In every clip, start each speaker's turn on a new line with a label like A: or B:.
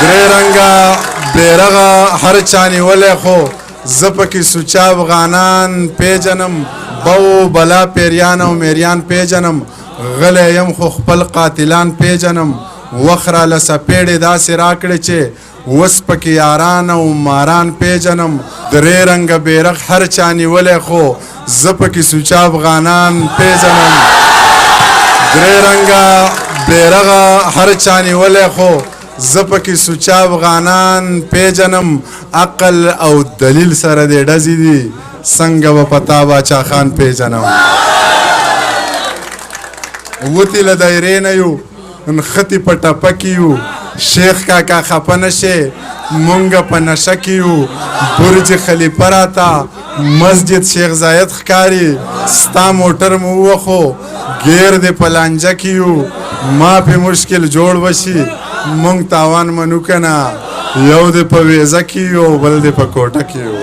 A: درې رنګه بیرغ هر چا نیولی خو زه پکې سوچه افغانان پیژنم، بو بلا پیریان او میریان پیژنم، غلی یم خو خپل قاتلان پیژنم. وخت راله څپېړې داسې راکړې چې اوس پکې یاران او ماران پیژنم. درې رنګه بیرغ هر چا نیولی خو زه پکې سوچه افغانان پیژنم. درې رنګه بیرغ هر چا نیولی خو زه پکې سوچه افغانان پیژنم. عقل او دلیل سره دې ډزې دي، څنګه به په تا باچا خان پیژنم. وتې له دایرې نه یو، نښتې په ټپه کې یو، شیخ کاکا خفه نه شې مونږ په نشه کې یو. برج خلیفه راته مسجد شیخ زاید ښکاري، ستا موټر مو ووخو ګیر دې په لانجه کې یو. ما پې مشکل جوړ وشي مونږ تاوان منو که نه، یو دې په ویزه کې یو بل دې په کوټه کې یو.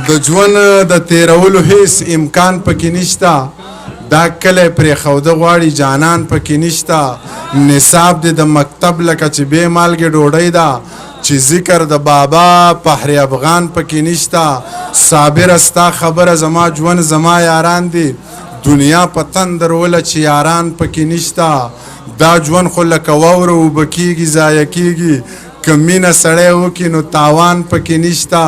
A: د ژوند د تیرولو هیڅ امکان پکې نشته، دا کلی پرېښوده غواړي جانان پکې نشته. نصاب دې د مکتب لکه چې بې مالګې ډوډۍ ده، چې ذکر د بابا پهر افغان پکې نشته. صابره ستا خبره زما ژوند زما یاران دي، دنیا په تندر وله چې یاران پکې نشته. دا ژوند خو لکه واوره اوبه کېږي ضایع کېږي، که مینه سړی وکړي نو تاوان پکې نشته.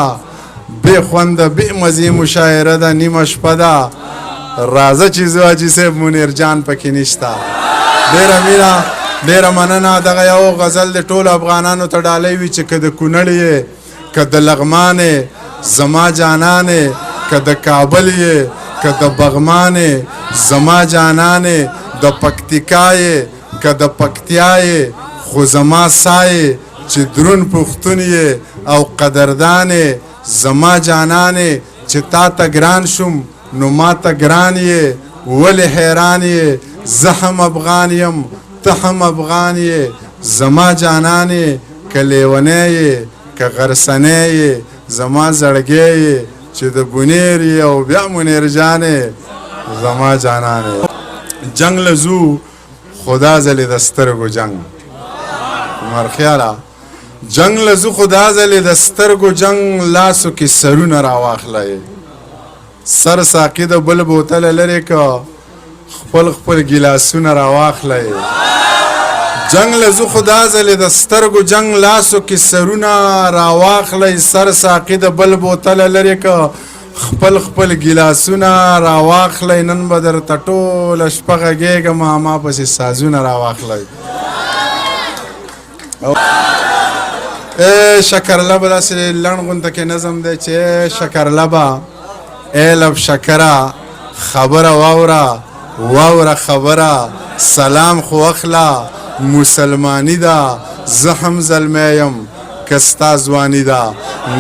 A: بې خونده بې مزې مشاعره ده، نیمه شپه ده، راځه چې ځو حاجي صاحب منیر جان پکې نشته. ډېره مینه ډېره مننه. دغه یو غزل د ټولو افغانانو ته ډالۍ وي چې که د کونړ یې، که د لغمان یې، زما جانان یې، که د کابل یې، که د بغمان یې، زما جانان یې، د پکتیکا یې، که د پکتیا یې، خو زما سا یې چې درون پښتون یې او قدردان یې، زما جانان یې، چې تا ته ګران شوم نو ما ته ګران یې، ولې حیران یې، زه هم افغان یم ته هم افغان یې، زما جانان یې، که لیونی یې که غرسنی یې، زما زړګی یې چې د بونیر یې او بیا منیر جان یې، زما جانان یې. جنګ له ځو خدا ځلې د سترګو جنګ مرخیاله، جنګ له ځو خدا ځلې د سترګو جنګ، لاسو کې سرونه راواخلئ. سر ساقي د بل بوتله لرې که خپل خپل ګیلاسونه راواخلئ. جنګ له ځو خدا ځلې د سترګو جنګ، لاسو کې سرونه راواخلئ. سر ساقي د بل بوتله لرې که خپل خپل ګیلاسونه راواخلئ. نن به درته ټوله شپه غږېږم، ما پسې سازونه راواخلئ. ای شکرلبه، داسې لنډ غونته کې نظم دی چې شکرلبه ای لب شکره خبره واوره، واوره خبره، سلام خو اخله مسلمانی ده، زه هم زلمی یم که ستا ځواني ده،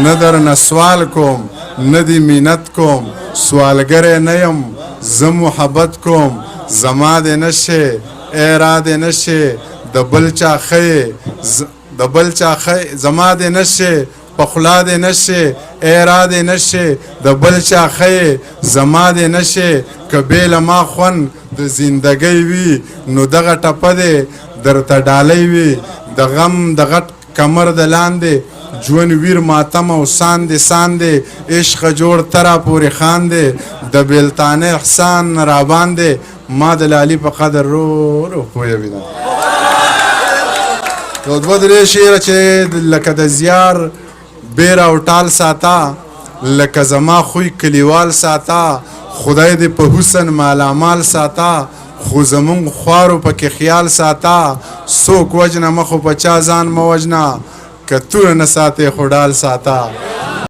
A: نه درنه سوال کوم نه دې مینت کوم، سوالګری نه یم زه محبت کوم، زما دې نه شې ای را دې نه شې، د بل چا ښه یې د بل چا ښه، زما دې نه شې پخلا دې نه شې ای را دې نه شې، د بل چا ښه یې زما دې نه شې، که بې له ما خوند د زندګۍ وي نو دغه ټپه دې درته ډالۍ وي، د غم د غټ کمر د لاندې ژوند ویر ماتم او ساندې ساندې، عشق جوړ ته را پورې خاندې، د بېلتانه احسان را باندې، ما د لالي په قدر رو رو پوهوي. یو دوه درې شعره چې لکه د زیار بېره او ټال ساته، لکه زما خوی کلیوال ساته، خدای دې په حسن مالامال ساته، خو زمونږ خوارو پکې خیال ساته، څوک وژنه مه خو په چا ځان مه وژنه، که توره نه ساتې خو ډال ساته.